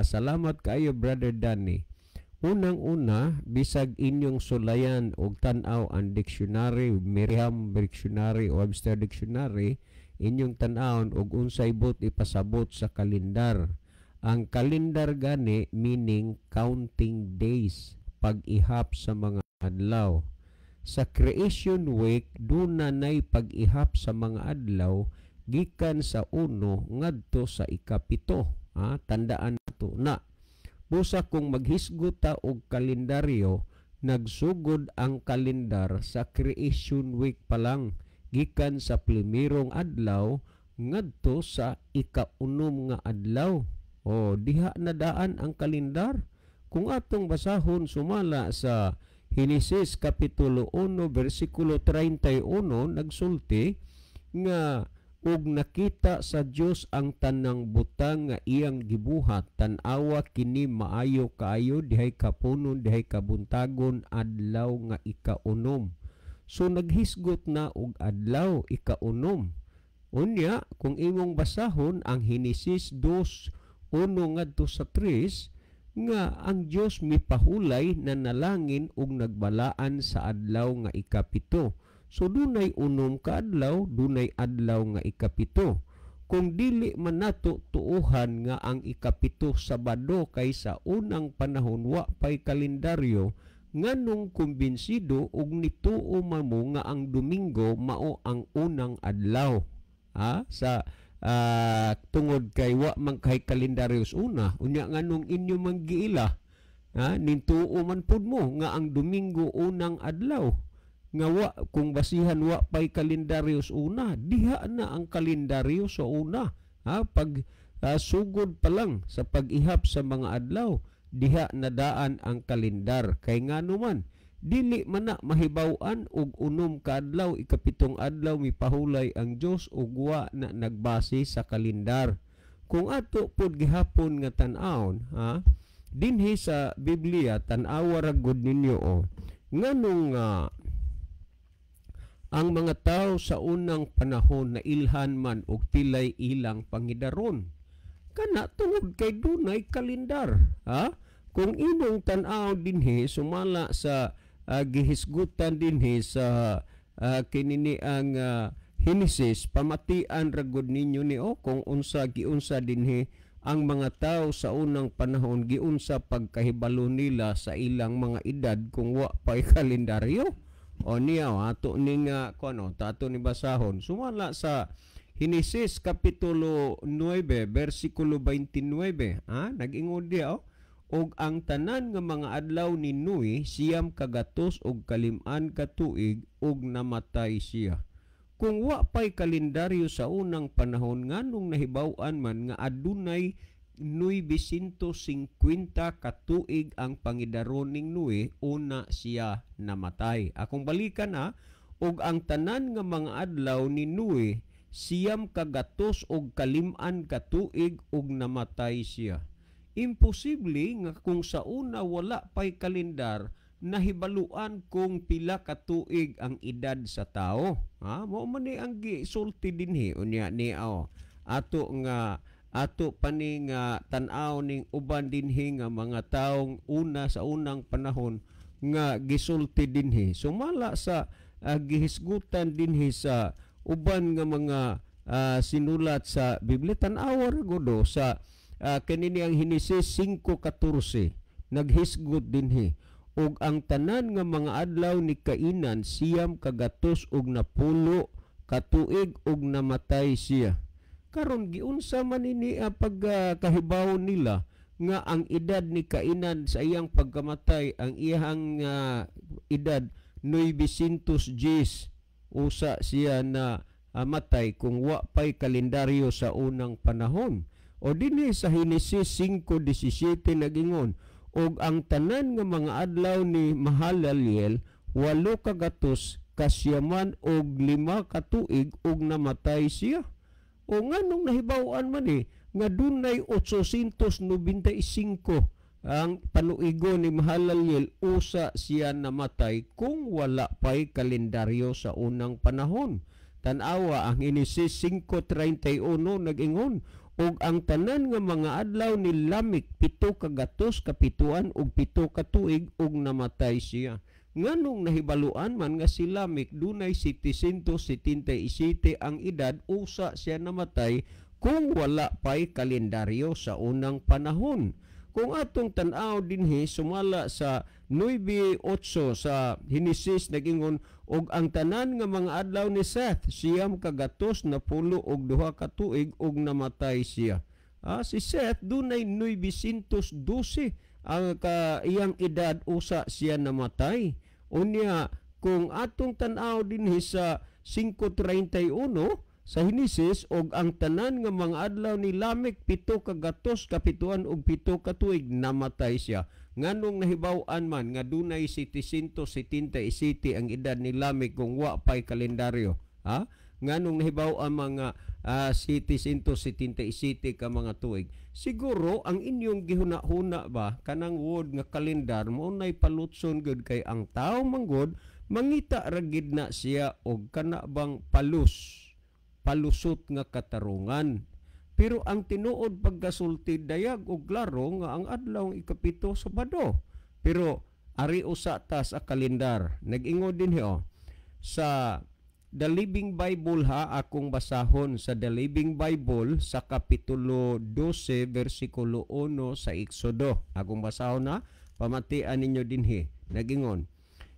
Salamat kaayo, Brother Danny. Unang-una, bisag inyong sulayan og tan-aw ang dictionary, Merriam Dictionary o Webster Dictionary, inyong tan-awon og unsay buot ipasabot sa kalendar. Ang kalendar gani meaning counting days, pag-ihap sa mga adlaw. Sa Creation Week, duna nay pag-ihap sa mga adlaw gikan sa uno ngadto sa 7. Tandaan nato na. Busa kung maghisgot ta og kalendaryo, nagsugod ang kalendar sa Creation Week pa lang, gikan sa primerong adlaw ngadto sa 6 nga adlaw. O diha na daan ang kalendar. Kung atong basahon sumala sa Henesis kapitulo 1 bersikulo 31, nagsulti nga ug nakita sa Dios ang tanang butang nga iyang gibuhat, tan-awa kini maayo kaayo. Dihay kapunon, dihay kabuntagon, adlaw nga 6. So naghisgot na og adlaw 6. Unya kung imong basahon ang Henesis 2:1 ngadto sa 3, nga ang Dios mipahulay na nalangin ug nagbalaan sa adlaw nga 7. So dunay 6 ka adlaw, dunay adlaw nga 7. Kung dili man nato tuuhan nga ang 7 Sabado, kay sa unang panahon wa pay kalendaryo, nganong kumbinsido ug nituo man mo nga ang Domingo mao ang unang adlaw? Ha? Sa tungod kay wa man kay kalendaryo sa una, unya nganong inyo man giila? Ha? Nintuo man pud mo nga ang Domingo unang adlaw, nga wa, kung basihan wa pay kalendaryo sa una, diha na ang kalendaryo sa una. Ha, pag sugod pa lang sa pag-ihap sa mga adlaw, diha na daan ang kalendar. Kay ngano man dili man na mahibaw-an og 6 ka adlaw, 7 adlaw mipahulay ang Dios ug wa na nagbase sa kalendar. Kung ato pod gihapon nga tan-awon, ha, dinhi sa Biblia, tan-awa ra gud ninyo o nganong ang mga tao sa unang panahon na ilhan man og pilay ilang pangidaron? Kana tungod kay dunay kalendar, ha? Kung imong tan-aw dinhi sumala sa gihisgutan dinhi sa kinini ang Henesis, pamatian ra gud ninyo ni o kung unsa giunsa dinhi ang mga tao sa unang panahon, giunsa pagkahibalo nila sa ilang mga edad kung wa pa'y kalendaryo. O niya, ato ning kuno, ato ni basahon sumala sa Henesis kapitulo 9 bersikulo 29. Ha, nag-ingon diya oh, og ang tanan nga mga adlaw ni Noe 950 ka tuig ug namatay siya. Kung wa pa'y kalendaryo sa unang panahon, nganong nahibaw-an man nga adunay 950 katuig ang pangidaron ning Noe una siya namatay? Akong balikan ha, og ang tanan nga mga adlaw ni Noe 950 ka tuig ug namatay siya. Imposible nga kung sa una wala pa'y kalendar, nahibaluan kung pila ka tuig ang edad sa tao. Ha, mao man ni ang gisulti dinhi. Unya ni oh, ato nga ato pa ni nga tan-aw ning uban dinhi nga mga taong una sa unang panahon nga gisulti dinhi sumala sa gihisgutan dinhi sa uban nga mga sinulat sa Biblia. Tan-awa ra gud sa kanini ang Henesis 5:14, naghisgot dinhi, ug ang tanan nga mga adlaw ni Kainan 960 ka tuig ug namatay siya. Karon giunsa man ini pagkahibaw nila nga ang edad ni Kainan sa iyang pagkamatay, ang iyang edad 910 usa siya na matay kung wa pa'y kalendaryo sa unang panahon? O dinhi sa Henesis 5:17 nagingon, og ang tanan nga mga adlaw ni Mahalaliel 895 ka tuig ug namatay siya. O nganong nahibaw-an man nga dunay 895 ang panuigo ni Mahalaliel usa siya namatay kung wala pa'y kalendaryo sa unang panahon? Tan-awa ang Henesis 5:31, nag-ingon, Ug ang tanan nga mga adlaw ni Lamik 707 ka tuig ug namatay siya. Nganong nahibaluan man nga si Lamik dunay 777 ang edad usa siya namatay kung wala pa'y kalendaryo sa unang panahon? Kung atong tan-aw dinhi sumala sa 9:8 sa Henesis, nagingon, "Og ang tanan nga mga adlaw ni Seth 992 ka tuig ug namatay siya." Si Seth dunay 912 ang ka iyang edad usa siya namatay. Unya kung atong tan-aw dinhi sa 5:31 sa Henesis, "Og ang tanan nga mga adlaw ni Lamek 707 ka tuig, namatay siya." Nganong nahibaw-an man nga dunay 777 ang edad ni Lamek kung wa pay kalendaryo? Ha? Nganong nahibaw-an mga 777 ka mga tuig? Siguro ang inyong gihuna-huna ba, kanang word nga kalendar mo nay palutson gud, kay ang tao manggod mangita ra gid na siya og kana bang palusot nga katarungan. Pero ang tinuod pagkasulti, dayag og klaro nga ang adlaw 7, Sabado. Pero ari usa ta sa kalendar. Nag-ingon din oh, sa The Living Bible ha, akong basahon sa The Living Bible sa kapitulo 12 versikulo 1 sa Exodo. Akong basahon na, pamatian ninyo dinhi. Nagingon,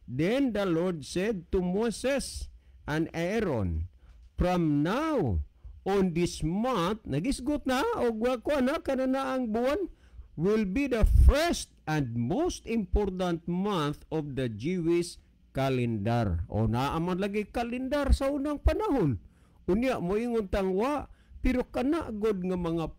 "Then the Lord said to Moses and Aaron, 'From now on this month,'" nagisgot na og wa na kana na ang buwan, "will be the first and most important month of the Jewish calendar." O naa man lagi kalendar sa unang panahon. Unya moingon tang wa, pero kana god nga mga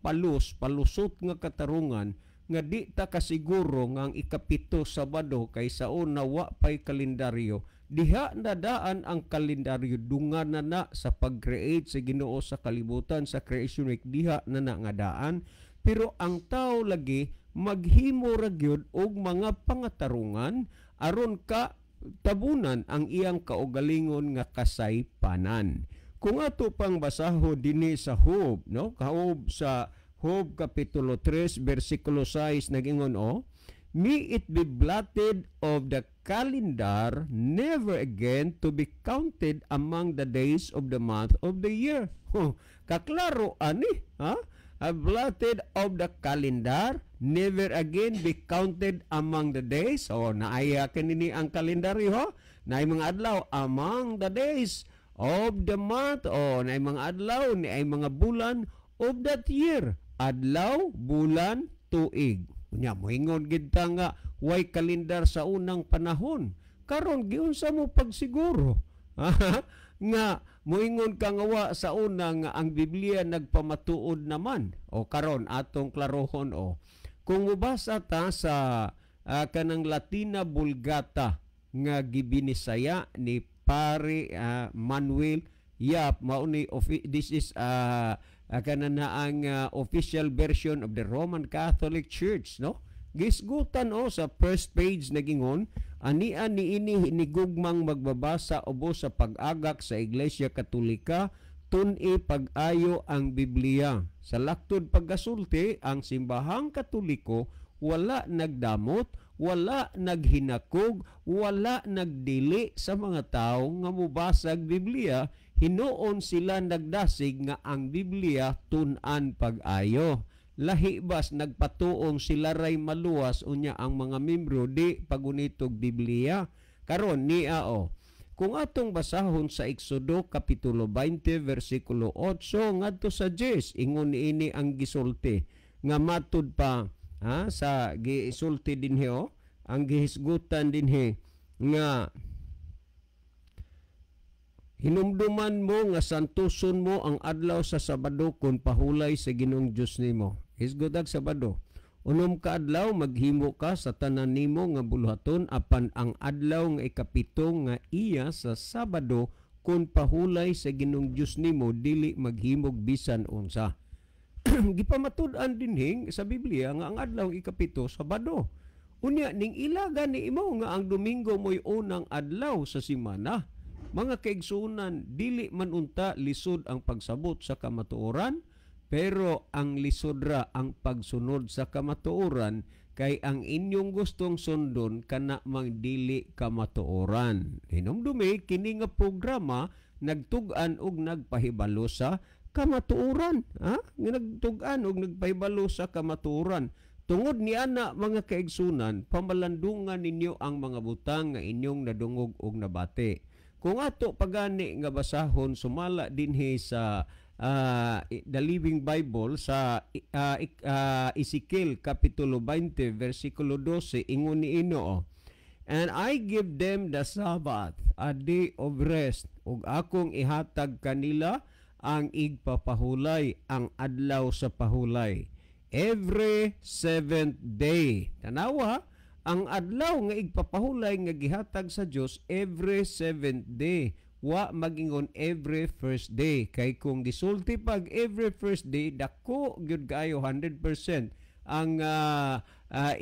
palusot nga katarungan nga di ta kasiguro nga ang 7, Sabado, kay sa una wa pay kalendaryo. Diha na daan ang kalendaryo, dungan na na sa pag-create sa Ginoo sa kalibutan sa creation week, diha na na nga daan. Pero ang tao lagi maghimo ra gyud og mga pangatarungan aron ka tabunan ang iyang kaugalingon nga kasaypanan. Kung ato pang basaho dinhi sa Job, no, kaob sa Job kapitulo 3 bersikulo 6, nagingon oh, "May it be blotted of the calendar, never again to be counted among the days of the month of the year." Oh, kaklaro ani, ha? A blotted of the calendar, never again be counted among the days. Oh, naaya kanini ang kalendaryo ho. Naay mga adlaw, among the days of the month. Oh, naay mga adlaw, naay mga bulan of that year. Adlaw, bulan, tuig. Unya moingon gid ta nga way kalendar sa unang panahon. Karon giunsa mo pagsiguro nga moingon ka nga wa sa una, nga ang Biblia nagpamatuod naman? O karon atong klarohon o. Kung mobasa ta sa kanang Latina Vulgata nga gibinisaya ni Pare Manuel Yap, mao ni this is kana na ang official version of the Roman Catholic Church, no? Gisgutan o sa first page, nagingon, "Ania niini hinigugmang magbabasa ubos sa pag-agak sa Iglesia Katolika, tun-i pag-ayo ang Biblia. Sa laktod pagkasulti, ang simbahang Katoliko wala nagdamot, wala naghinakog, wala nagdili sa mga tao nga mobasag Biblia. Hinuon sila nagdasig nga ang Biblia tun-an pag-ayo. Lahi bas nagpatuong sila ray maluwas, unya ang mga membro di pagunitog Biblia." Karon niya o. Kung atong basahon sa Exodo kapitulo 20 versikulo 8 ngadto sa 10, ingon niini ang gisulti nga matud pa ha, sa gisulti dinhi oh, ang gihisgutan dinhi nga, "Hinumduman mo nga santuson mo ang adlaw sa Sabado kun pahulay sa Ginoong Dios nimo." Hisgot ag Sabado. "Unom ka adlaw maghimo ka sa tanan nimo nga buluhaton, apan ang adlaw nga 7 nga iya sa Sabado kun pahulay sa Ginoong Dios nimo, dili maghimog bisan unsa." Gipamatud-an dinhi sa Biblia nga ang adlaw 7, Sabado. Unya ning ilaga ni imo nga ang Domingo mo'y unang adlaw sa semana. Mga kaigsuonan, dili man unta lisod ang pagsabot sa kamatuoran, pero Pero ang lisodra ang pagsunod sa kamatuoran kay ang inyong gustong sundon kana mang dili kamatuoran. Hinumdumi, kini nga programa nagtug-an og nagpahibalo sa kamatuoran, ha? Nga nagtug-an og nagpahibalo sa kamatuoran. Tungod ni ana, mga kaigsunan, pamalandungan ninyo ang mga butang nga inyong nadungog og nabati. Kung ato pagani nga basahon sumala dinhi sa The Living Bible sa Ezekiel kapitulo 20 versikulo 12, ingon ni Ginoo, "And I give them the Sabbath, a day of rest, ug akong ihatag kanila ang igpapahulay, ang adlaw sa pahulay, every seventh day." Tanawa, ang adlaw nga igpapahulay nga gihatag sa Dios, every seventh day. Wa magingon every first day, kay kung gisulti pag every first day, dako gyud kaayo, 100% ang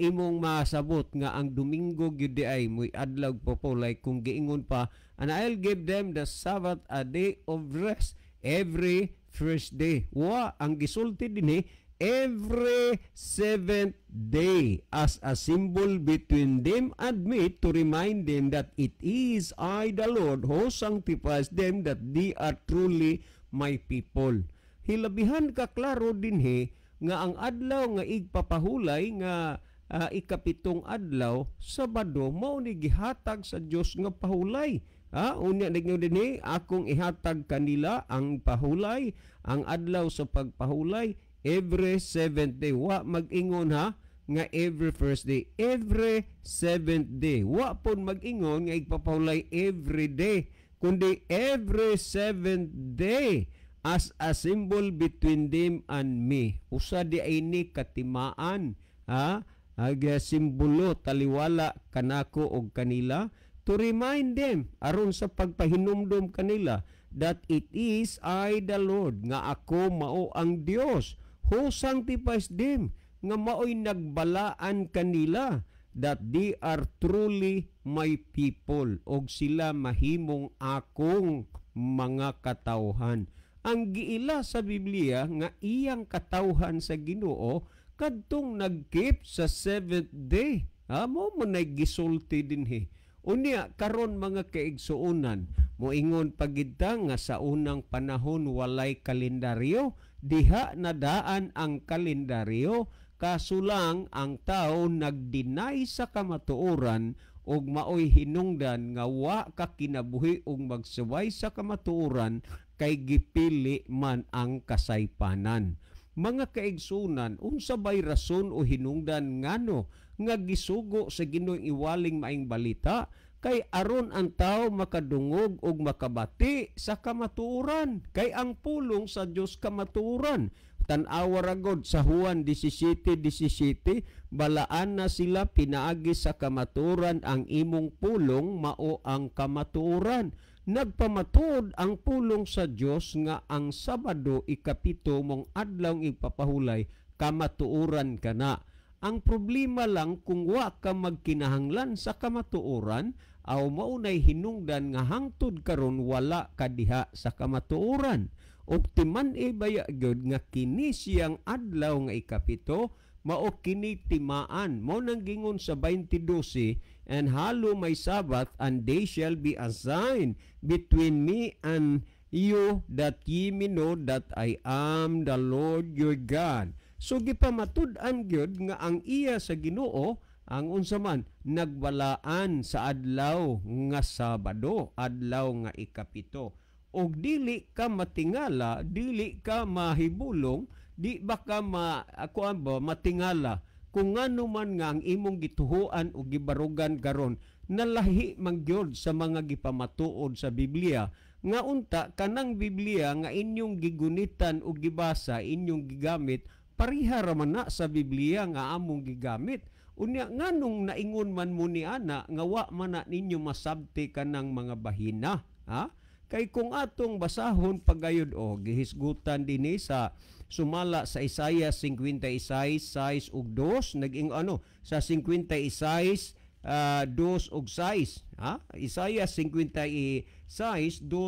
imong masabot nga ang Domingo gyud di ay mo'y adlaw papulay kung giingon pa, "And I'll give them the Sabbath, a day of rest, every first day." Wa, ang gisulti dinhi, every seventh day, as a symbol between them and me to remind them that it is I, the Lord, who sanctifies them, that they are truly my people. Hilabihan ka klaro dinhi nga ang adlaw nga igpapahulay nga ikapitong adlaw, Sabado, mao ni gihatag sa Dios nga pahulay. Ha, unya ninyo dinhi, akong ihatag kanila ang pahulay, ang adlaw sa pagpahulay, every seventh day. Wa mag-ingon ha nga every first day, every seventh day. Wa pon mag-ingon nga igpapahulay every day, kundi every seventh day, as a symbol between them and me. Usa di ay ni katimaan, ha, ag simbolo, taliwala kanako og kanila, to remind them, aron sa pagpahinumdom kanila, that it is I, the Lord, nga ako mao ang Dios, who sanctifies them, nga maoy nagbalaan kanila, that they are truly my people, og sila mahimong akong mga katawhan. Ang giila sa Biblia nga iyang katawhan sa Ginoo, kadtong nag-keep sa seventh day. Ha, mo mo gisulti dinhi. Unya karon, mga kaigsuonan, moingon pagid ta nga sa unang panahon walay kalendaryo, diha nadaan ang kalendaryo, kaso lang ang tao nag-deny sa kamatuoran ug maoy hinungdan nga wa ka kinabuhi og magsuway sa kamatuoran kay gipili man ang kasaypanan. Mga kaigsunan, unsa bay rason o hinungdan ngano nga gisugo sa Ginoo iwaling maayong balita? Kay aron ang tao makadungog ug makabati sa kamatuoran, kay ang pulong sa Dios kamatuoran. Tan-awa ra gud sa Juan 17:17, "Balaan na sila pinaagi sa kamatuoran, ang imong pulong mao ang kamatuoran." Nagpamatuod ang pulong sa Dios nga ang Sabado, ikapito mong adlaw ipapahulay, kamatuoran kana. Ang problema lang, kung wa ka magkinahanglan sa kamatuoran, aw maunay hinungdan nga hangtod karon wala ka diha sa kamatuoran. Ug timan-i baya gyud nga kini siyang adlaw nga ikapito mao kini timaan. Mao nang gingon sa 20:12, "And hallow my Sabbath, and they shall be a sign between me and you, that ye may know that I am the Lord your God." So gipamatud-an gyud nga ang iya sa Ginoo ang unsa man nagbalaan sa adlaw nga Sabado, adlaw nga ikapito. Og dili ka matingala, dili ka mahibulong, di ba ka ma ako ba matingala kung ngano man nga ang imong gituhuan o gibarugan karon nalahi man gyud sa mga gipamatuod sa Biblia, nga unta kanang Biblia nga inyong gigunitan o gibasa, inyong gigamit, pareha ra man na sa Biblia nga among gigamit. Unya nganong naingon man mo ni ana nga wa man na ninyo masabti kanang mga bahina, ha? Kay kung atong basahon pagayod o gihisgutan dinhi sa sumala sa Isaiah 56:6 ug 2, naging ano sa 56 2 ug 6, ha? Isaiah 56:2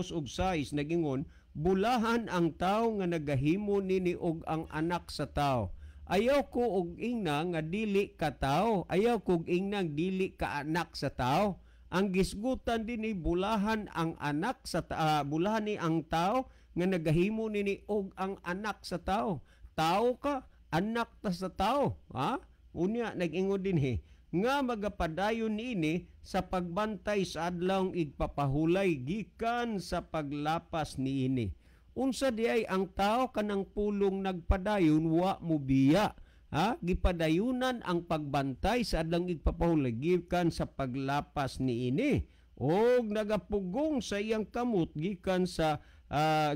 ug 6 nagingon, Bulahan ang tao nga nagahimo nini og ang anak sa tao. Ayaw ko og ingna nga dili ka tao. Ayaw ko og ingna dili ka anak sa tao. Ang gisgutan dinhi, bulahan ang anak sa bulahan ni ang tao nga nagahimo nini og ang anak sa tao. Tao ka, anak ta sa tao, ha? Unya nag-ingon dinhi nga magapadayon niini sa pagbantay sa adlawng igpapahulay gikan sa paglapas niini. Unsa di ay ang tao kanang pulong nagpadayon, wa mo biya? Ha? Gipadayunan ang pagbantay sa adlawng igpapahulay gikan sa paglapas niini og nagapugong sa iyang kamot gikan sa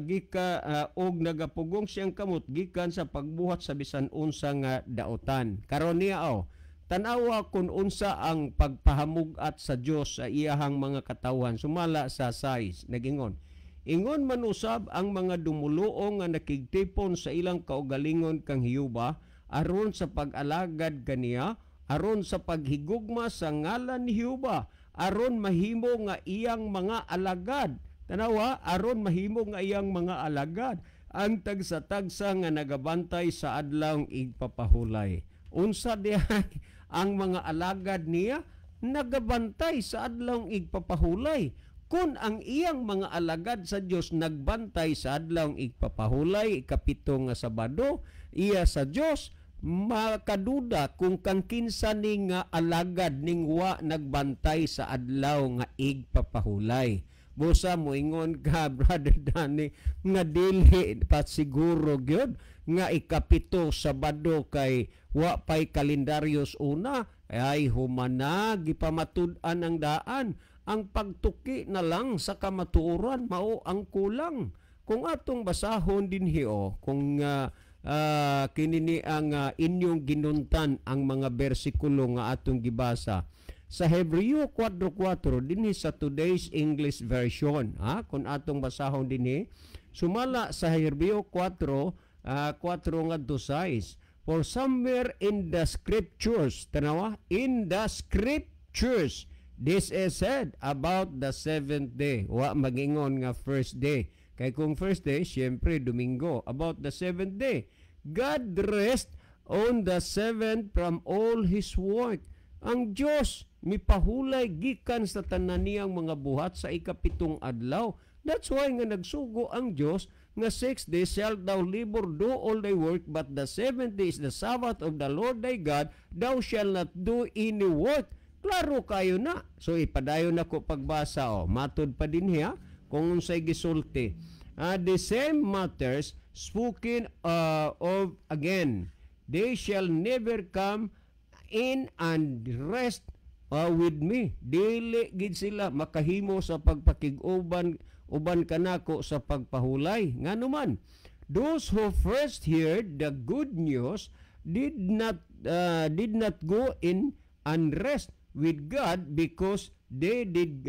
gika og nagapugong siyang kamot gikan sa pagbuhat sa bisan unsa nga daotan. Karon niya oh, tan-awa kung unsa ang pagpahamugat sa Dios sa iyahang mga katawhan sumala sa 6. Nagingon, "Ingon man usab ang mga dumuluong nga nakigtipon sa ilang kaugalingon kang Jehova aron sa pag-alagad kaniya, aron sa paghigugma sa ngalan ni Jehova, aron mahimo nga iyang mga alagad." Tanawa, aron mahimo nga iyang mga alagad ang tagsa-tagsa nga nagabantay sa adlawng igpapahulay. Unsa diha ang mga alagad niya? Nagabantay sa adlawng igpapahulay. Kung ang iyang mga alagad sa Dios nagbantay sa adlawng igpapahulay, ikapito nga Sabado, iya sa Dios, makaduda kung kang kinsa ni nga alagad ning wa nagbantay sa adlaw nga igpapahulay. Busa moingon ka, Brother Danny, nga dili pa siguro gyud nga ikapito Sabado kay wa pay kalendaryos una. Ay, humana, gipamatud-an ang daan. Ang pagtuki na lang sa kamatuoran mao ang kulang. Kung atong basahon dinhi o kung kini ni ang inyong ginuntan ang mga bersikulo nga atong gibasa sa Hebreo 4:4 dinhi sa Today's English Version, ha? Kung atong basahon dinhi sumala sa Hebreo 4 4 ngadto 6, "For somewhere in the scriptures," tanawa, "in the scriptures this is said about the seventh day." Wa magingon nga first day, kay kung first day, syempre Domingo. "About the seventh day, God rest on the seventh from all His work." Ang Dios mipahulay gikan sa tanan niyang mga buhat sa ikapitong adlaw. That's why nga nagsugo ang Dios nga 6 days shalt thou labor, do all thy work, but the seventh day is the Sabbath of the Lord thy God, thou shalt not do any work. Klaro kayo na. So ipadayon nako pagbasa oh. Matod pa din hiya kung unsay gisulti. "The same matters spoken of again, they shall never come in and rest with me." Dili gid sila makahimo sa pagpakig-uban uban kanako sa pagpahulay. Ngano man, "Those who first heard the good news did not go in and rest with God because they did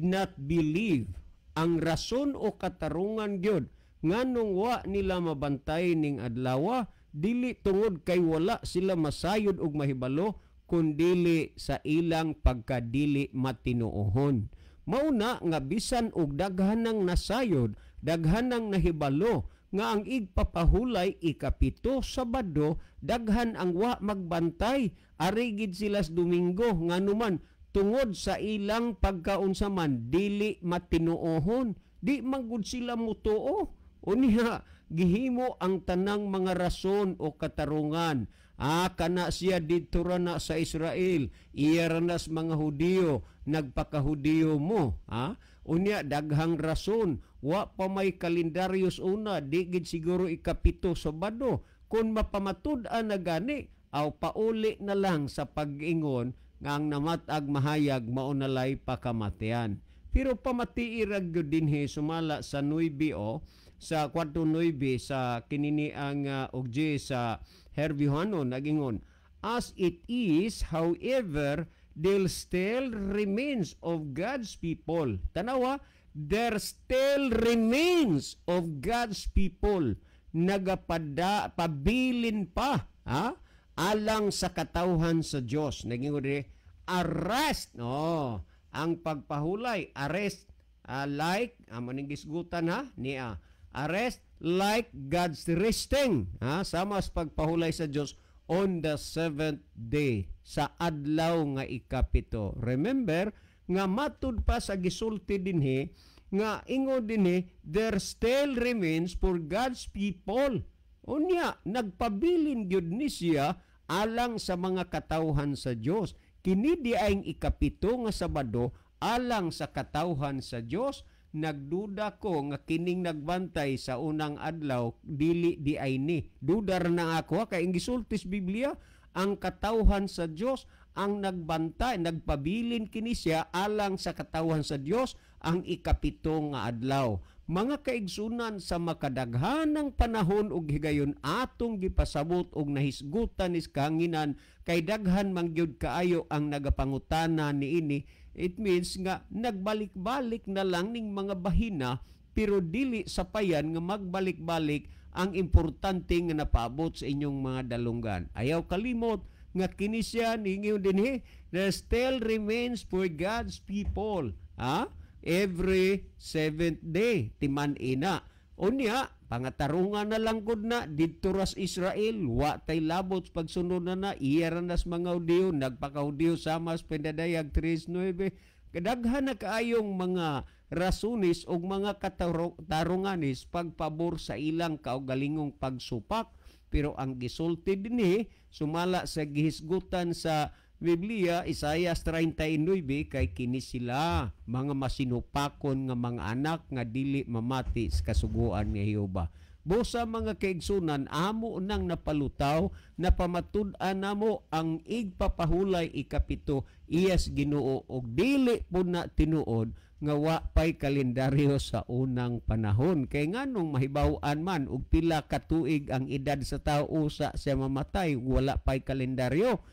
not believe." Ang rason o katarungan gyud nganong wa nila mabantay ning adlawa, dili tungod kay wala sila masayod og mahibalo, kundili sa ilang pagkadili matinuohon. Mauna nga bisan og daghan ng nasayod, daghan ng nahibalo nga ang igpapahulay ikapito Sabado, daghan ang wa magbantay. Ari gid sila sa Domingo. Nganuman, tungod sa ilang pagkaunsa man, dili matinuohon, di man gud sila mutuo. Unya gihimo ang tanang mga rason o katarungan. Ah, kana siya didto ra na sa Israel. Iya ra nas mga Hudiyo, nagpakahudiyo mo, ha? Unya daghang rason, wa pa may kalendaryos una, di gid siguro ikapito Sabado. Kung mapamatud-an na gani, aw pauli na lang sa pag-ingon nga ang namatag mahayag mao na lay pakamatian. Pero pamatii ra gyud dinhi sumala sa 9 o sa 4:9 sa kinini ang og sa Herbiohanon nagingon, "As it is, however, there still remains of God's people." Tanawa, there still remains of God's people. Nagapada pabilin pa, ha, alang sa katawhan sa Dios. Nagingon diri, arrest. No, ang pagpahulay, arrest. Like amo ning gisgutan ha niya. A rest like God's resting, ha, sama sa pagpahulay sa Dios on the seventh day, sa adlaw nga ikapito. Remember nga matud pa sa gisulti dinhi nga ingon dinhi, there still remains for God's people. Unya nagpabilin gyud ni siya alang sa mga katawhan sa Dios. Kini di ay ikapito nga Sabado alang sa katawhan sa Dios. Nagduda ko nga kining nagbantay sa unang adlaw dili di ay ni. Duda ra na ako kay ang gisulti sa Biblia, ang katawhan sa Dios ang nagbantay, nagpabilin kini siya alang sa katawhan sa Dios ang ikapito nga adlaw. Mga kaigsunan, sa makadaghanang panahon ug higayon atong gipasabot og nahisgutan is kahanginan kay daghan man gyud kaayo ang nagapangutana niini. It means nga nagbalik-balik na lang ning mga bahina, pero dili sapayan nga magbalik-balik, ang importante nga napaabot sa inyong mga dalunggan. Ayaw kalimot nga kini siya ninyo dinhi, there still remains for God's people, ha? Every seventh day timan ina. Unya pangatarungan na lang gud na didto ras Israel, wa tay labot pagsunod na na iya ra nas mga Hudiyo, nagpakahudiyo sama sa Pindadayag 3:9. Kadaghan na kaayong mga rasunis og mga katarunganis pagpabor sa ilang kaugalingong pagsupak, pero ang gisulti dinhi sumala sa gihisgutan sa Biblia, Isaias 39, kay kini sila mga masinupakon nga mga anak nga dili mamati sa kasuguan ni Jehova. Busa mga kaigsunan, amo nang napalutaw, napamatud-an namo ang igpapahulay ikapito iyas Ginoo og dili pud na tinuod nga wa pay kalendaryo sa unang panahon. Kay nganong mahibaw-an man og pila ka tuig ang edad sa tao usa siya mamatay, wala pay kalendaryo.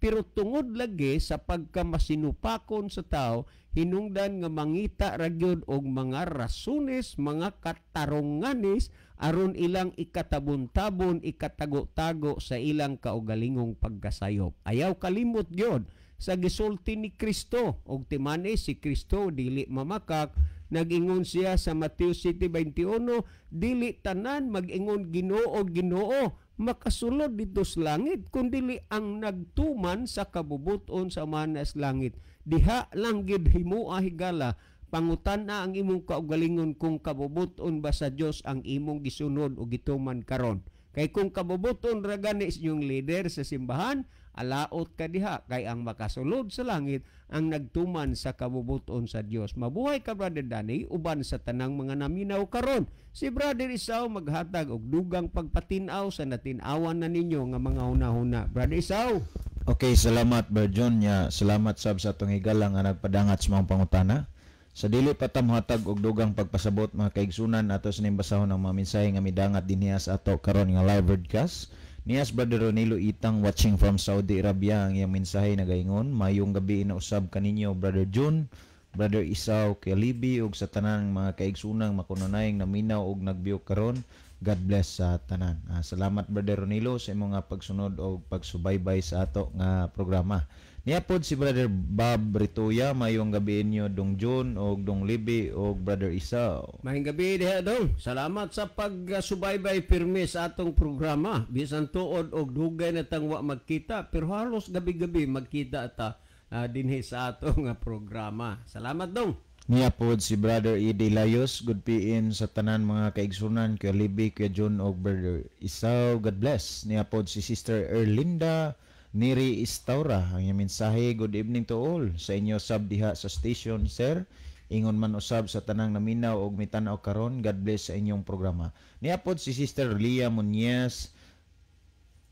Pero tungod lagi sa pagkamasinupakon sa tao, hinungdan nga mangita ra gyud og mga rasunes, mga katarunganis aron ilang ikatabon-tabon, ikatago-tago sa ilang kaugalingong pagkasayop. Ayaw kalimot gyud sa gisulti ni Kristo og timani si Kristo dili mamakak. Nag-ingon siya sa Mateo 7:21, dili tanan mag-ingon Ginoo, Ginoo makasulod dito sa langit, kundili ang nagtuman sa kabubuton sa manas langit. Diha lang gid himua higala, pangutan na ang imong kaugalingon kung kabubuton ba sa Dios ang imong gisunod o gituman karon. Kay kung kabubuton ra gani sa inyong leader sa simbahan, alaot ka diha, kay ang makasulod sa langit ang nagtuman sa kabubuton sa Dios. Mabuhay ka, Brother Danny, uban sa tanang mga naminaw karon. Si Brother Isao maghatag og dugang pagpatin-aw sa natin-awan na ninyo nga mga hunahuna. Brother Isao. Okay, salamat Brother John nya, salamat sab sa atong higala nga nagpadangat sa mga pangutana. Sa dili pa ta mohatag og dugang pagpasabot mga kaigsunan, ato sa ning basahon ang mga mensahe nga midangat dinhiya sa ato karon nga live broadcast. Niyas Brother Ronilo Itang watching from Saudi Arabia, ang iyang mensahe nagaingon, mayong gabi na usab kaninyo Brother June, Brother Isao, Kuya Libi ug sa tanang mga kaigsunang makununayng naminaw og nagbiyo karon. God bless sa tanan. Salamat Brother Ronilo sa imong nga pagsunod og pagsubaybay sa ato nga programa. Niya pod si Brother Bob Rituya, mayong gabi inyo Dong June og Dong Libi og Brother Isao. Mayong gabi diha dong. Salamat sa pagsubaybay pirmi sa atong programa. Bisan tuod og dugay na tang wa magkita, pero halos gabi-gabi magkita ta dinhi sa atong programa. Salamat dong. Niya pod si Brother Eddie Layos, good PM sa tanan mga kaigsunan, Kuya Libi, Kuya June og Brother Isao, God bless. Niya pod si Sister Erlinda Neri Istaura, ang iyang mensahe, good evening to all sa inyo sab diha sa station, sir. Ingon man usab sa tanang naminaw og mitan-aw karon, God bless sa inyong programa. Niya pod si Sister Lia Muñez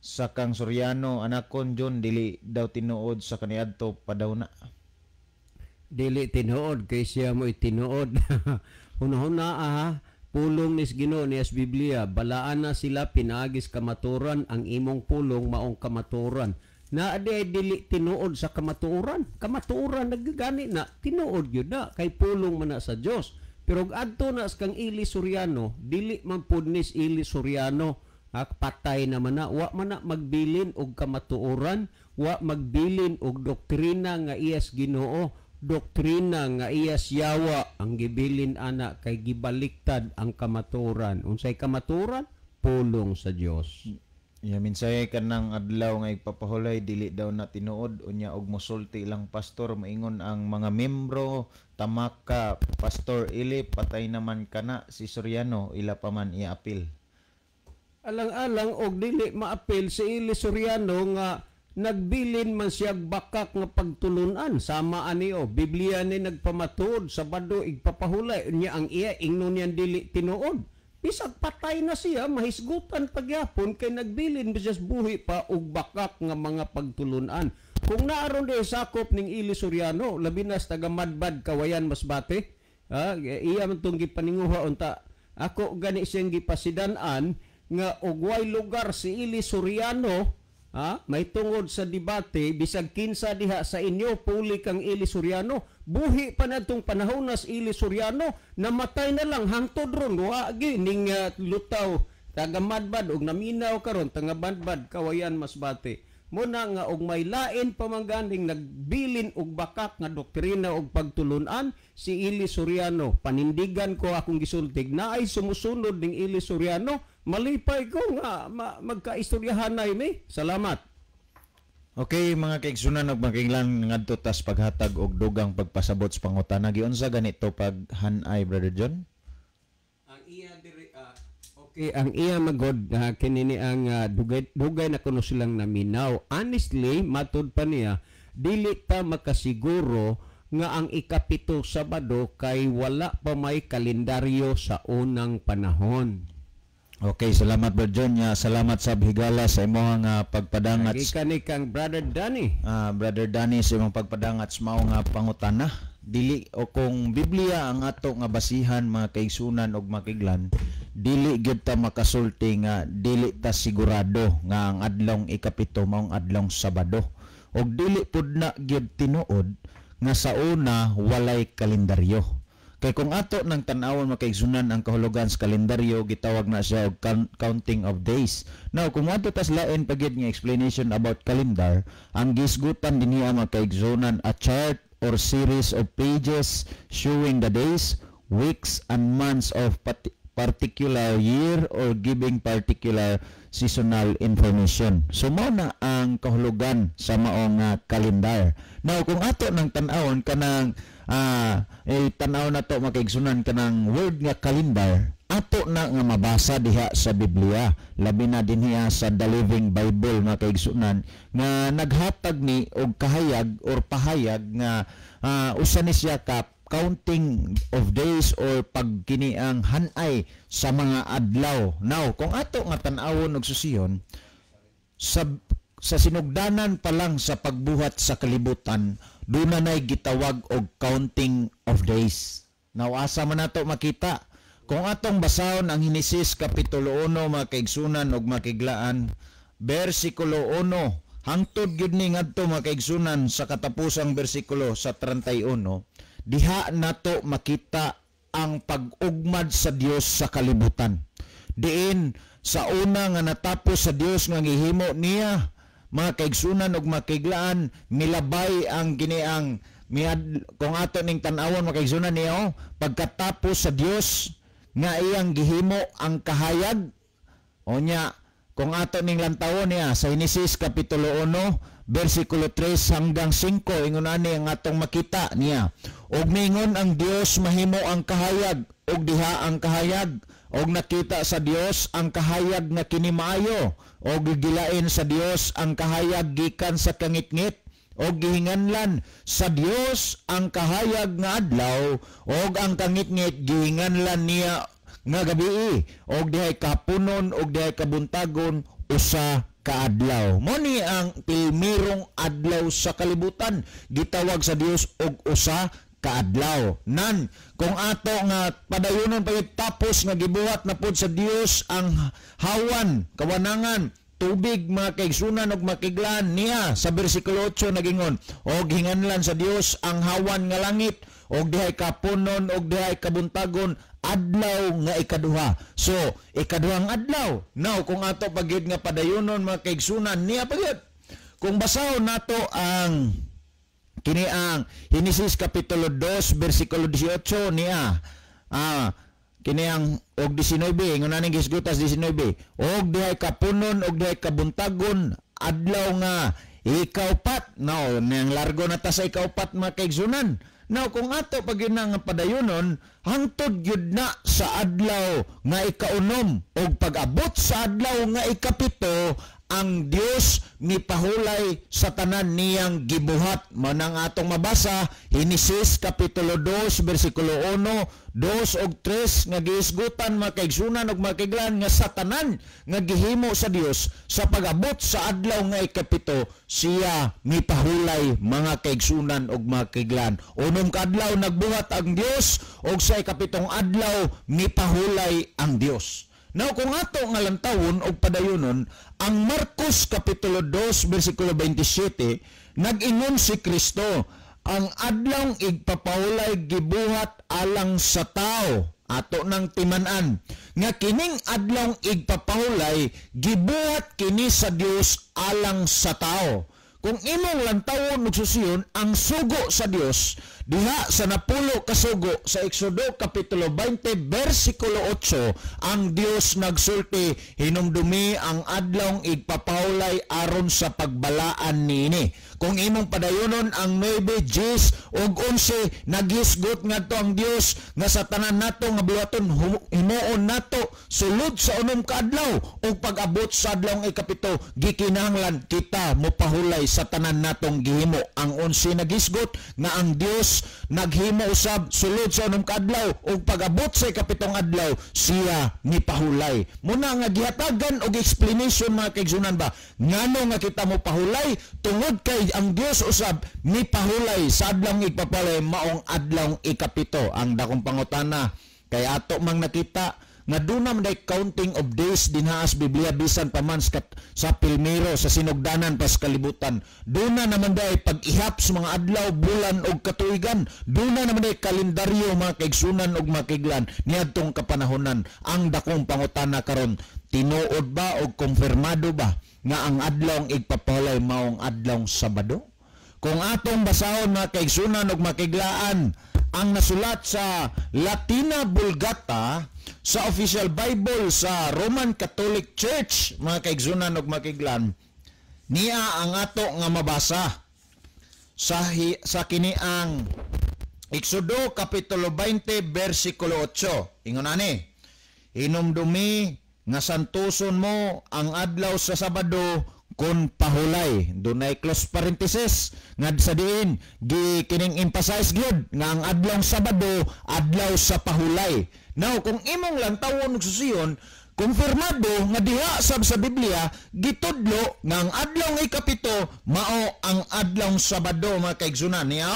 sa Kang Soriano, anakon John, dili daw tinuod sa kaniadto padaw na. Dili tinuod kay siya mo tinuod. Hunahuna pulong nis Ginoo nias Biblia, balaan na sila pinaagis kamaturan, ang imong pulong maong kamaturan. Na di ay dili tinuod sa kamatuoran. Kamatuoran nagagani na tinuod gyud na kay pulong man na sa Dios. Pero adto na sa kang Ili Soriano, dili man pud nis Ili Soriano, patay naman na, wa man na magbilin og kamatuoran, wa magbilin og doktrina nga iyas Ginoo. Doktrina nga iya siyawa ang gibilin ana kay gibaliktad ang kamatuoran. Unsay kamatuoran? Pulong sa Dios. Ya, mensahe kanang adlaw nga igpapahulay dili daw na tinuod, unya og mosulti lang pastor, maingon ang mga membro, "Tamak ka, Pastor Ili, patay naman kana si Soriano, ila pa man iapil." Alang-alang og dili maapil si Eli Soriano nga nagbilin man siya bakak nga pagtulunan sama ani o Biblia ni nagpamatuod Sabado igpapahulay, unya ang iya ingnon niyan dili tinuod. Bisag patay na siya, mahisgutan pagyapon kay nagbilin siya buhi pa og bakak nga mga pagtulunan. Kung naaron di sakop ning Eli Soriano, labi na sa taga Madbad, Kawayan, Masbate, ha, iya man tong gipaninguha unta ako gani siyang gipasidan-an nga og way lugar si Eli Soriano, ha, may tungod sa debate, bisag kinsa diha sa inyo puli kang Eli Soriano, buhi pa natong panahon na si Eli Soriano, namatay na lang hangtod ron wa gi ning lutaw taga Madbad og naminaw karon taga Madbad, Kawayan, Masbate. Muna nga og may lain pa man ganing nagbilin og bakak nga doktrina og pagtulunan si Eli Soriano, panindigan ko akong gisultig na ay sumusunod ning Eli Soriano, malipay ko nga magkaistoryahanay mi. Salamat. Okay, mga kaigsunan ug makiglan, ngadto tas paghatag og dugang pagpasabot sa pangutana. Giunsa ganito paghanay, Brother John? Ang iya diri, okay, ang iya magod, kini ni ang dugay dugay na kuno silang naminaw. Honestly, matud pa niya, dili ta makasiguro nga ang 7 Sabado kay wala pa may kalendaryo sa unang panahon. Okay, salamat, Brother John. Ya, salamat sa higala sa imong nga pagpadangat. Gikan ni kang Brother Danny. Brother Danny, sa imong pagpadangat sa mao nga pangutana. Dili o kung Biblia ang ato nga basihan, mga kaigsunan og makiglan, dili gyud ta makasulti nga dili ta sigurado nga ang adlong 7 maong adlong Sabado. Og dili pud na gyud tinuod nga sa una walay kalendaryo. Kay kung ato nang tan-awon, mga kaigsunan, ang kahulugan sa kalendaryo, gitawag na siya og counting of days. Now, kung ato tas lain pa gyud nga explanation about calendar, ang gisgutan dinhi, mga kaigsunan, a chart or series of pages showing the days, weeks and months of particular year or giving particular seasonal information. So mao na ang kahulugan sa maong calendar. Now, kung ato nang tan-awon kanang eh, tan-aw na to, mga kaigsunan, kanang word nga calendar, ato na nga mabasa diha sa Biblia, labi na dinhiya sa The Living Bible, mga kaigsunan, nga naghatag ni og kahayag or pahayag nga usa ni siya ka counting of days or pagkini ang hanay sa mga adlaw. Now, kung ato nga tan-awon og susiyon sa sinugdanan pa lang sa pagbuhat sa kalibutan, doon na na'y gitawag og counting of days. Now, asa man nato makita? Kung atong basahon ang Henesis Kapitulo 1, mga kaigsunan og makiglaan, versikulo 1, hangtod gyud ni ngadto, mga kaigsunan, sa katapusang bersikulo sa 31, diha nato makita ang pag-ugmad sa Dios sa kalibutan. Diin sa una nga natapos sa Dios nga gihimo niya, mga kaigsunan ug makiglaan, milabay ang giniang miad, kung ato ning tan-awon, mga kaigsunan niyo, pagkatapos sa Dios nga iyang gihimo ang kahayag, onya kung ato ning lantawon niya sa Henesis Kapitulo 1 versikulo 3 hanggang 5, ingon ani ang atong makita niya: "Ug mingon ang Dios, mahimo ang kahayag, ug diha ang kahayag. Og nakita sa Dios ang kahayag nga kini maayo, ug gilain sa Dios ang kahayag gikan sa kangitngit, ug gihinganlan sa Dios ang kahayag nga adlaw, ug ang kangitngit gihinganlan niya nga gabii. Og dihay kapunon ug dihay kabuntagon, usa ka adlaw." Mo ni ang pilmirong adlaw sa kalibutan, gitawag sa Dios og usa kaadlaw. Nan, kung ato nga padayonon pa tapos nga gibuhat na pod sa Dios ang hawan, kawanangan, tubig, mga kaigsunan ug makiglaan niya, sa bersikulo 8 nagingon, "Og hinganlan sa Dios ang hawan nga langit, og dihay kapunon og dihay kabuntagon, adlaw nga ikaduha." So, ikaduhang adlaw. Now, kung ato pagyud nga padayonon, mga kaigsunan niya pagyud. Kung basahon nato ang Kini ang Henesis kapitulo 2 bersikulo 18 niya. Kini ang og 19, ingon aning gisgutas 19. Og dihay kapunon og dihay kabuntagon adlaw nga ikaupat. Now, nang largo na ta sa ikaupat, mga kaigsunan. Now, kung ato pag yun nga padayonon, hangtod gyud na sa adlaw nga ikaunom, og pag-abot sa adlaw nga ikapito, ang Dios mipahulay sa tanan niyang gibuhat. Manang atong mabasa, Henesis kapitulo 2 bersikulo 1, 2 ug 3 nga gihisgutan, mga kaigsunan ug mga kaiglan, nga sa tanan nga gihimo sa Dios, sa pag-abot sa adlaw nga ikapito, siya mipahulay, mga kaigsunan ug mga kaiglan. Unom ka adlaw nagbuhat ang Dios, ug sa ikapitong adlaw mipahulay ang Dios. Now, kung ato nga lantawon og padayonon, ang Marcos kapitulo 2 bersikulo 27, nag-ingon si Kristo, ang adlawng igpapahulay gibuhat alang sa tao. Ato nang timan-an nga kining adlawng igpapahulay gibuhat kini sa Dios alang sa tao. Kung imong lantawon ug susiyon ang sugo sa Dios diha sa 10 ka sugo sa Exodo kapitulo 20 bersikulo 8, ang Dios nagsulti, hinumdumi ang adlawng igpapahulay aron sa pagbalaan niini. Kung imong padayonon ang 9, 10 ug 11, naghisgot ngadto ang Dios nga sa tanan nato nga buhaton himuon nato sulod sa unom ka adlaw, ug pag-abot sa adlawng ikapito gikinahanglan kita mopahulay sa tanan natong gihimo. Ang 11 naghisgot nga ang Dios naghimo usab sulod sa unom ka adlaw, ug pag-abot sa ikapitong adlaw siya mipahulay. Muna nga gihatagan og explanation, mga kaigsunan ba, ngano nga kita mopahulay, tungod kay ang Dios usab mipahulay sa adlawng igpapahulay, maong adlawng ikapito. Ang dakong pangutana kay ato mang nakita nga duna man day counting of days dinha sa Biblia, bisan pa man sa pilmiro sa sinugdanan pas kalibutan. Duna naman day pag-ihap sa mga adlaw, bulan ug katuigan. Duna naman day kalendaryo, mga kaigsunan ug mga kaiglan, niadtong kapanahonan. Ang dakong pangutana karon, tinuod ba og konfirmado ba nga ang adlawng igpapahulay maong adlawng Sabado? Kung atong basahon, mga kaigsunan ug mga kaiglaan, ang nasulat sa Latina Vulgata sa official Bible sa Roman Catholic Church, mga kaigsunan ug mga kaiglan, niya ang ato nga mabasa sa kini ang Exodo kapitulo 20 bersikulo 8. Ingon ani, hinumdumi nga santuson mo ang adlaw sa Sabado kun pahulay. Dunay close parenthesis nga sa diin gi kining emphasize gyud nga ang adlawng Sabado adlaw sa pahulay. Now, kung imong lantawon ug susiyon, konfirmado nga diha sab sa Biblia gitudlo nga ang adlawng ikapito mao ang adlawng Sabado, mga kaigsunan. Niya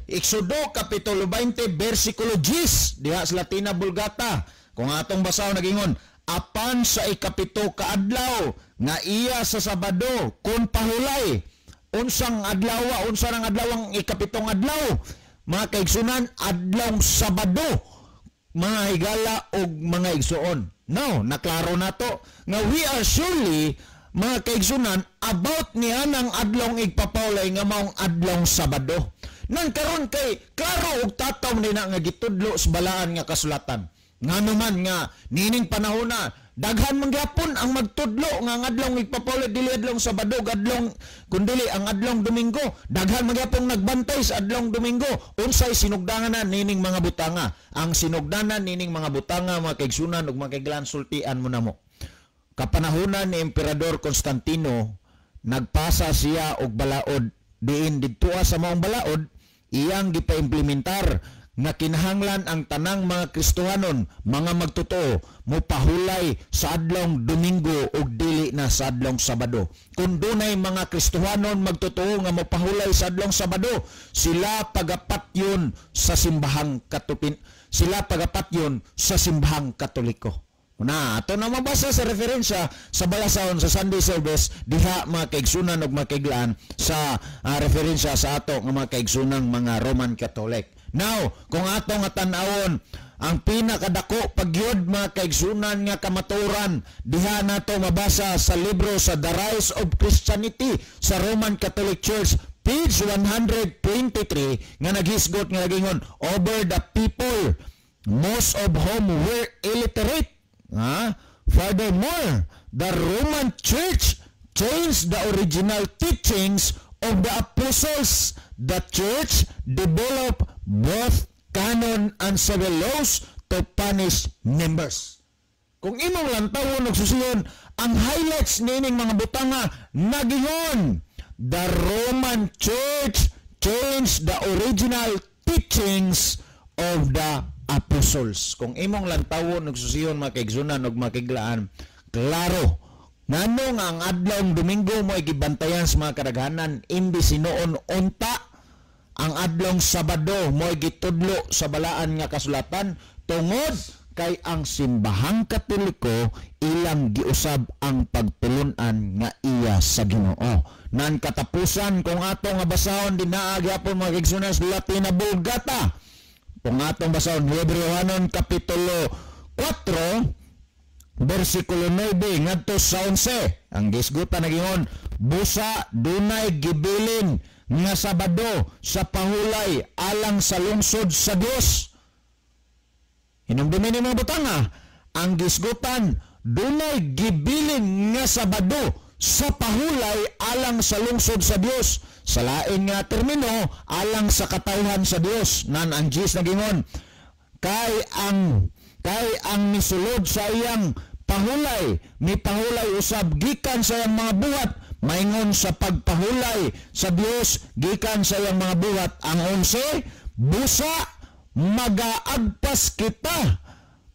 Exodo kapitulo 20 bersikulo 10 diha sa Latina Vulgata. Kung atong basahon, nagingon, apan sa ikapito kaadlaw nga iya sa Sabado kun pahulay. Unsang adlaw, unsa nang adlaw ang ikapitong adlaw, mga kaigsunan? Adlawng Sabado, mga higala og mga igsuon. No, naklaro nato nga we are surely, mga kaigsunan, about niya ng adlawng igpapahulay nga maong adlawng Sabado. Nang karon kay klaro og tataw nina nga gitudlo sa balaan nga kasulatan. Ngano man nga nining panahon na daghan man gyapon ang magtudlo nga ang adlawng igpapahulay dili adlawng Sabado, adlawng kundili ang adlawng Domingo. Daghan man gyapon nagbantay sa adlawng Domingo. Unsay sinugdangan na nining mga butanga? Ang sinugdanan nining mga butanga, mga kaigsunan ug mga kaiglan, sultian mo namo. Kapanahonan ni Emperador Constantino, nagpasa siya og balaod diin didtoa sa maong balaod iyang gipaimplementar nga kinahanglan ang tanang mga Kristohanon, mga magtotoo, mopahulay sa adlawng Domingo ug dili na sa adlawng Sabado. Kung dunay mga Kristohanon magtotoo nga mopahulay sa adlawng Sabado, sila pagapatyon sa simbahang Katupin, sila pagapatyon sa simbahang Katoliko. Na ato na mabasa sa referensya sa balasahon sa Sunday service diha, mga kaigsunan ug mga kaiglaan, sa referensya sa ato nga mga kaigsunang mga Roman Catholic. Now, kung ato nga tan-awon ang pinakadako pagyud, mga kaigsunan, nga kamaturan diha nato mabasa sa libro sa The Rise of Christianity sa Roman Catholic Church, page 123 nga naghisgot nga nagingon over the people, most of whom were illiterate. Ha? Furthermore, the Roman Church changed the original teachings of the apostles. The church developed both canon and civil laws to punish members. Kung imong lantawon og susiyon, ang highlights nining mga butanga nagingon, the Roman Church changed the original teachings of the apostles. Kung imong lantawon og susiyon, mga kaigsunan og makiglaan, klaro ngano nga ang adlawng Domingo mo gibantayan sa mga kadaghanan imbis hinuon unta ang adlawng Sabado mo gitudlo sa balaan nga kasulatan, tungod kay ang Simbahang Katoliko ilang giusab ang pagtulunan nga iya sa Ginoo. Nan katapusan, kung ato nga basahon dinaa gyapon, mga kaigsunan, sa Latina Vulgata, kung atong basahon Hebreohanon kapitulo 4 bersikulo 9 ngadto sa 11, ang gisgutan nagingon, "Busa dunay gibilin nga Sabado sa pahulay alang sa lungsod sa Dios." Hinumdumi ni mga butanga, ang gisgutan, dunay gibilin nga Sabado sa pahulay alang sa lungsod sa Dios. Sa lain nga termino, alang sa katawhan sa Dios. Nan ang Diyos nagingon, kay ang misulod sa iyang pahulay, mipahulay usab gikan sa iyang mga buhat, maingon sa pagpahulay sa Dios gikan sa iyang mga buhat. Ang 11, busa magaagpas kita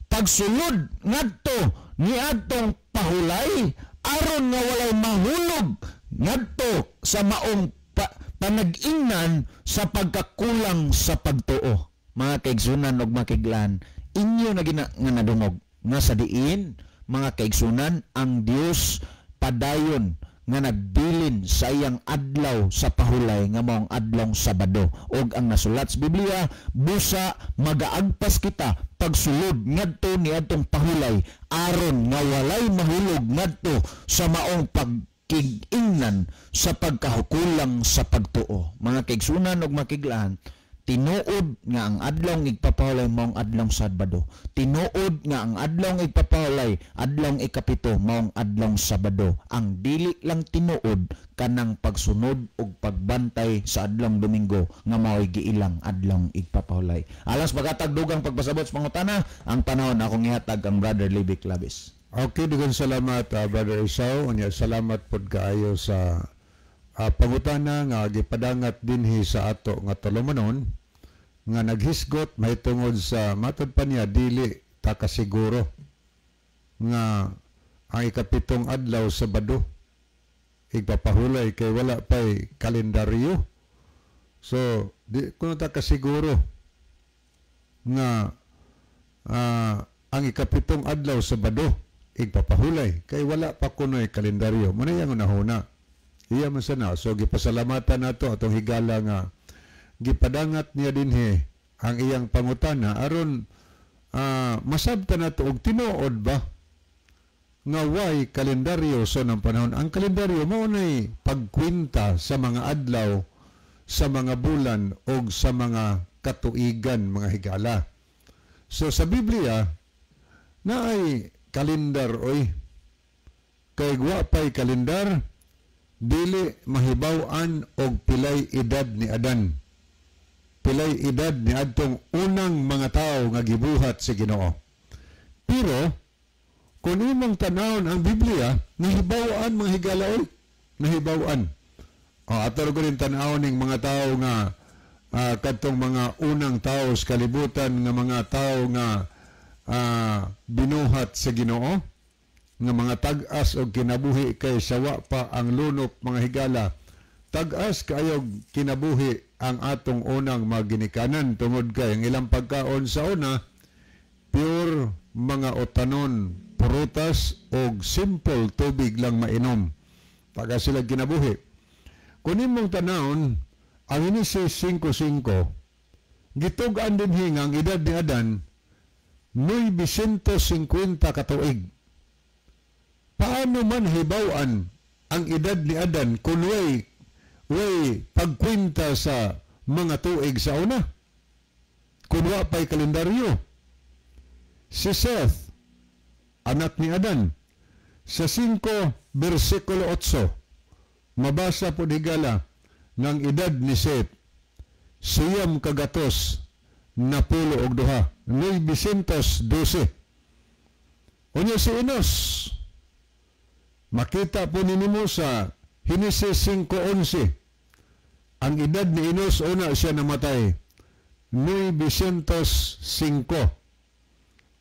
pagsulod ngadto niadtong pahulay, aron nga walay mahulog ngadto sa maong panag-ingnan sa pagkakulang sa pagtuo. Mga kaigsunan ug makiglan, inyo na gina nga nadungog nga sa diin, mga kaigsunan, ang Dios padayon nga nagbilin sa iyang adlaw sa pahulay nga maong adlawng Sabado. Og ang nasulat sa Biblia, busa magaagpas kita pagsulod ngadto niadtong pahulay, aron nga walay mahulog ngadto sa maong pagkigingnan sa pagkahukulang sa pagtuo. Mga kaigsunan ug makiglaan, tinuod nga ang adlawng igpapahulay maong adlawng Sabado. Tinuod nga ang adlawng igpapahulay, adlawng ikapito, maong adlawng Sabado. Ang dili lang tinuod kanang pagsunod ug pagbantay sa adlawng Domingo nga mao'y giilang adlawng igpapahulay. Alas pagatag dugang pagpasabot sa pangutana, ang panahon akong ihatag ang Brother Libby Clavis. Okay, daghang salamat, Brother Esau. Unya salamat pod kaayo sa pangutana nga gipadangat dinhi sa ato nga tulumanon nga naghisgot mahitungod sa matod pa niya dili ta kasiguro nga ang ikapitong adlaw Sabado igpapahulay kay wala pa'y kalendaryo. So di kuno ta kasiguro nga ang ikapitong adlaw Sabado igpapahulay kay wala pa kuno'y kalendaryo. Muna yang unahuna. Iya man sana. So gipasalamatan nato atong higala nga gipadangat niya dinhi ang iyang pangutana aron masabtan nato og tinuod ba nga way kalendaryo sa nang panahon. Ang kalendaryo mao nay pagkwenta sa mga adlaw, sa mga bulan og sa mga katuigan, mga higala. So sa Biblia naay kalendar oy. Kay wa pay kalendar, dili mahibaw-an og pilay edad ni Adan. Pilay edad ni adtong unang mga tawo nga gibuhat sa Ginoo. Pero kung imong tanawon ang Biblia, nahibaw-an, mga higala oy, nahibaw-an. O ato ra rin tan-awon ning mga tawo nga kadtong mga unang tawo sa kalibutan nga mga tawo nga binuhat sa Ginoo nga mga tag-as og kinabuhi kay sawa pa ang lunop, mga higala. Tag-as kayog kinabuhi ang atong unang maginikanan tungod kay ang ilang pagkaon sa una pure mga otanon, prutas og simple tubig lang mainom. Taga sila kinabuhi. Kung imong tanawon ang Genesis 5:5, gitug-an dinhi nga ang edad ni Adan 950 katuig. Paano man hibaw-an ang edad ni Adan kung Way pagkwenta sa mga tuig sa una kung wa pa'y kalendaryo. Si Seth, anak ni Adan, sa 5 versikulo 8, mabasa po higala ng edad ni Seth, 912, 912. Unya si Enos, makita po ninyo sa Henesis 5:11, ang edad ni Enos una siya namatay, 905.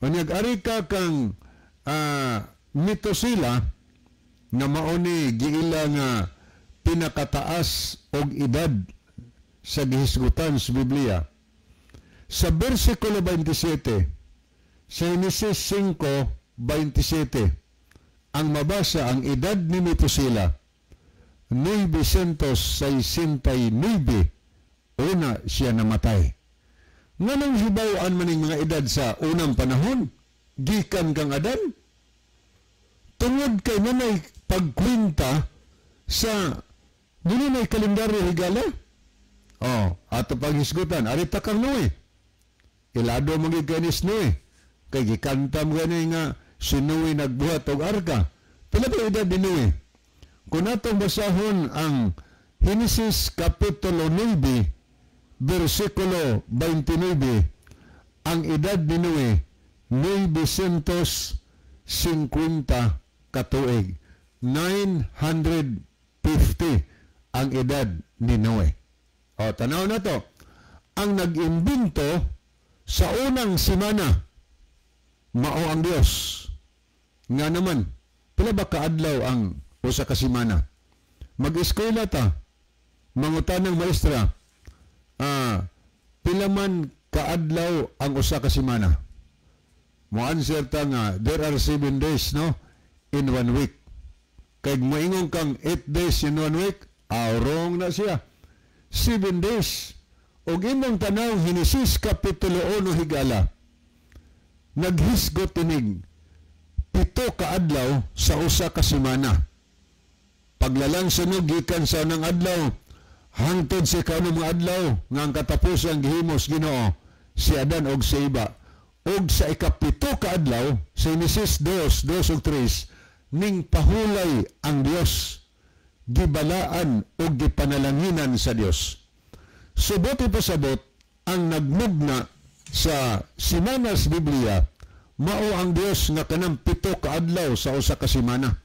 Unyag ari ka kang Methuselah nga mao ni giila nga pinakataas og edad sa gihisgutan sa Biblia. Sa versikulo 27, sa Henesis 5:27, ang mabasa ang edad ni Methuselah, 969, una siya namatay. Nganong hibaw-an maning mga edad sa unang panahon, gikan kang Adan? Tungod kay nanay pagkwenta sa dili nay kalendaryo higala. Oh, ato paghisgutan, arita kang Noe. Ilado mo gid kay ni Noe. Kay gikanta mo gani nga si Noe nagbuhat og arka. Pila ba edad ni Noe? Kung atong basahon ang Henesis Kapitulo 9, versikulo 29, ang edad ni Noe, 950 katuig. 950 ang edad ni Noe. O, tanaw na to. Ang nag-imbento sa unang simana, mao ang Dios. Nga naman, pila ba kaadlaw ang usa ka simana? Mag-eskwela ta, mangutan ng maestra, pila man kaadlaw ang usa ka simana? Mo-answer ta nga, there are 7 days, no? In 1 week. Kay moingon kang 8 days in 1 week, wrong na siya. 7 days. Og imong tanaw, Henesis Kapitulo 1 higala, naghisgot tinig 7 ka adlaw sa usa ka semana. Paglalang sunog gikan sa unang adlaw hangtod sa ikaunang mga adlaw nga ang katapusan gihimos Ginoo si Adan og si Eva. Og sa 7 ka adlaw sa Henesis 2:2 ug 3, ning pahulay ang Dios, gibalaan og gipanalanginan sa Dios. Subot ipasabot ang nagmugna sa simanas Biblia, mao ang Dios nga kanang 7 ka adlaw sa usa ka semana.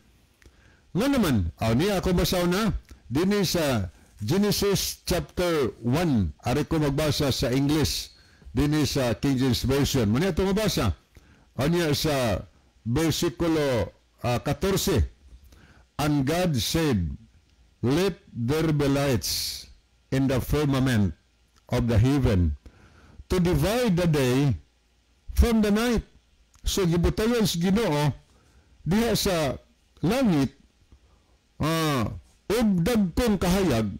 Nga naman, niya ako basaw na dinhi sa Genesis chapter 1, ari ko magbasa sa English dinhi sa King James Version. Muna ito mabasa. Anya sa versikulo 14. And God said, let there be lights in the firmament of the heaven to divide the day from the night. So gibutayan sa Ginoo diha sa langit og dagkong kahayag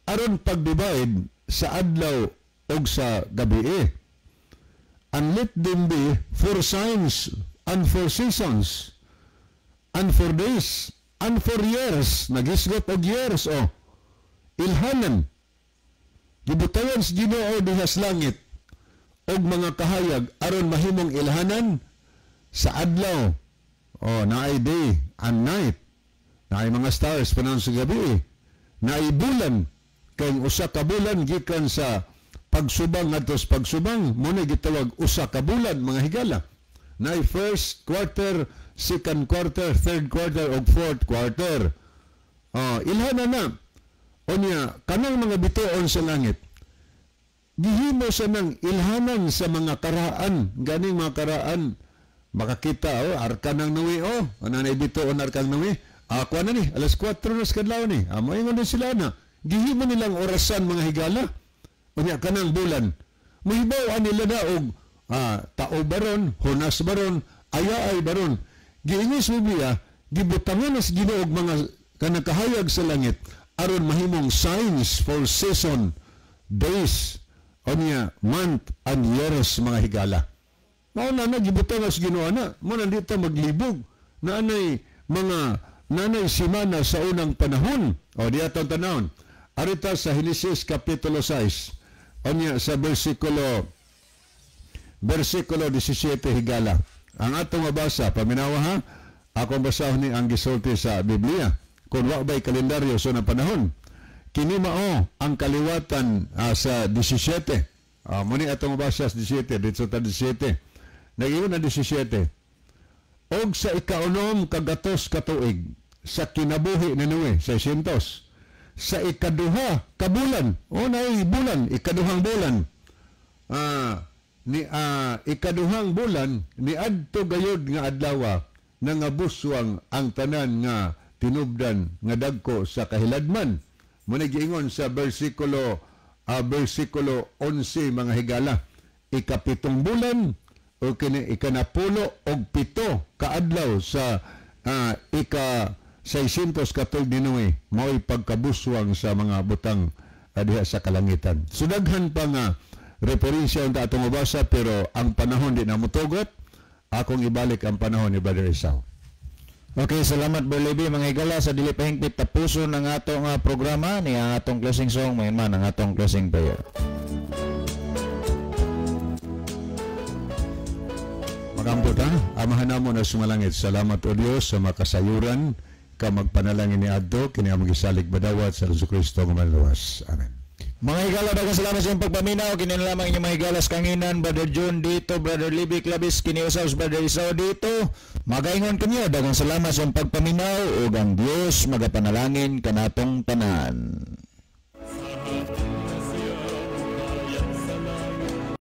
aron pag-divide sa adlaw og sa gabi. And let them be for signs and for seasons and for days and for years. Nagisgot og years o ilhanan. Gibutayan sa Ginoo diha sa langit og mga kahayag aron mahimong ilhanan sa adlaw. O naay day and night. Naay mga stars panahon sa gabi. Naay bulan, kay usa ka bulan gikan sa pagsubang ngadto sa pagsubang, mo na gitawag usa ka bulan mga higala. Naay first quarter, second quarter, third quarter ug fourth quarter. Ilhanan na. Unya kanang mga bituon sa langit gihimo sa nang ilhanan sa mga karaan, ganing mga karaan makakita o arka ng Noe o ano na bituon arkang Noe. Ako na ni alas 4 na sa kadlaw ni. Moingon din sila na gihimo nilang orasan mga higala. Unya kanang bulan mohibaw nila na og tao baron, hunas baron, aya ay baron. Giingon sa Biblia, gibutangan sa Ginoo og mga kanang kahayag sa langit aron mahimong signs for season, days, unya month and years mga higala. Mao na na gibutang sa Ginoo na, mo nandito maglibog na anay mga nanay simana sa unang panahon. O di atong tanawon. Arita sa Henesis kapitulo 6. Unya sa versikulo 17, higala. Ang atong mabasa, paminawa ha, akong basahon ni ang gisulti sa Biblia. Kung wa ba'y kalendaryo sa so panahon. Kini mao ang kaliwatan sa 17. Muni atong mabasa sa 17, dito sa 17. Nag-iwan na 17. Og sa ikaunom kagatos katuig sa kinabuhi ni Noe, 600, sa ikaduha kabulan, o naay bulan, ikaduhang bulan, ni ikaduhang bulan ni adto gayod nga adlawa nangabuswang ang tanan nga tinubdan nga dagko sa kahiladman. Mo giingon sa versikulo 11, mga higala, ikapitong bulan o kini ikanapulo og 7 kaadlaw sa ika 600 katuig ni Noe, mao'y pagkabuswang sa mga butang diha sa kalangitan. So daghan pa nga referensya unta atong mabasa, pero ang panahon di na motugot. Akong ibalik ang panahon ni Brother Esau. Okay, salamat, Berlebi. Mga higala, sa dili pa hingpit tapuson ang atong programa ni ang atong closing song, mayon man ang atong closing prayer. Magampo ta, Amahan namo na sumalangit, salamat o Dios sa makasayuran ka magpanalangin ni adto kini among gisalig badawat sa Hesus Kristo nga manluwas. Amen. Mga higala, daghang salamat sa inyong pagpaminaw. Kini na lamang inyong mga higalas kanginan, Brother John dito, Brother Libby Clavis, kini usab Brother Isao dito. Magaingon kanyo, daghang salamat sa inyong pagpaminaw ug ang Dios magapanalangin kanatong tanan.